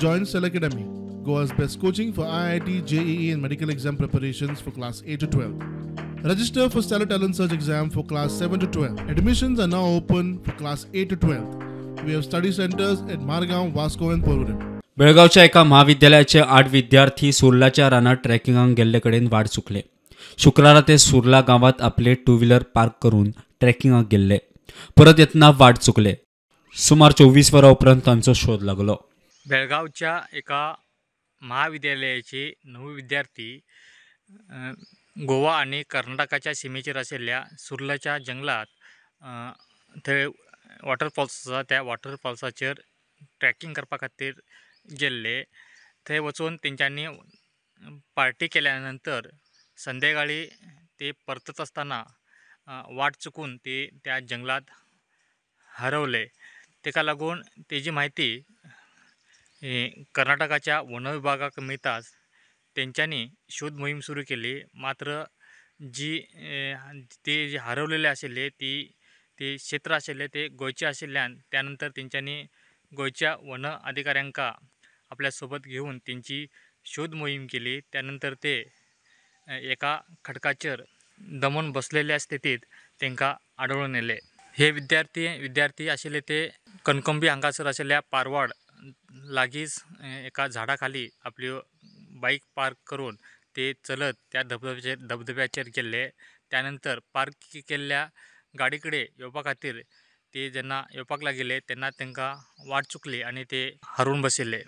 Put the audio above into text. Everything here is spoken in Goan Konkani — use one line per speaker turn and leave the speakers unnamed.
Join Stellar Academy, Goa's best coaching for IIT, JEE and medical exam preparations for class 8 to 12. Register for Stellar Talent Search exam for class 7 to 12. Admissions are now open for class 8 to 12. We have study centers at Margao, Vasco and Porvorim.
बेळगांवच्या एका म्हाविद्यालयाचे 8 विद्यार्थी सुर्लाच्या रानात ट्रेकिंगाक गेल्ले कडेन वाट चुकले. शुक्रारा ते सुर्ला गांवांत आपले टू व्हिलर पार्क करून ट्रेकिंगाक गेल्ले. परत येतना वाट चुकले. सुमार 24 वरां उपरांत तांचो शोध लागलो.
बेळगांवच्या एका महाविद्यालयाचे 9 विद्यार्थी गोवा आनी कर्नाटकाच्या सिमेचेर आशिल्ल्या सुर्लाच्या जंगलात थंय वॉटरफॉल्स आसा, त्या वॉटरफॉल्साचेर ट्रॅकिंग करपा खातीर गेल्ले. थंय वचून तेंच्यांनी पार्टी केल्या नंतर संध्याकाळी ते परतत आसतना वाट चुकून ते त्या जंगलात हरवले. तेका लागून तेजी म्हायती कर्नाटकाच्या वन विभागाक मेळटाच तेंच्यांनी शोध मोहीम सुरू केली. मात्र जी ते जी हरवलेले आशिल्ले ती क्षेत्र आशिल्ले ते गोंयचे आशिल्ल्यान त्यानंतर तेंच्यांनी गोंयच्या वन अधिकाऱ्यांक आपल्या सोबत घेवन तेंची शोध मोहीम केली. त्यानंतर ते एका खडकाचेर दमून बसलेल्या स्थितीत तांकां आढळून येयले. हे विद्यार्थी आशिल्ले ते कणकंबी हांगासर आशिल्ल्या पारवाड लागींच एका झाडा खाली आपल्यो बाईक पार्क करून ते चलत त्या धबधब्याचेर गेल्ले. त्यानंतर पार्क केल्ल्या गाडी कडेन येवपा खातीर ते जेन्ना येवपाक लागिल्ले तेन्ना तांकां वाट चुकली आनी ते हरोवन बशिल्ले.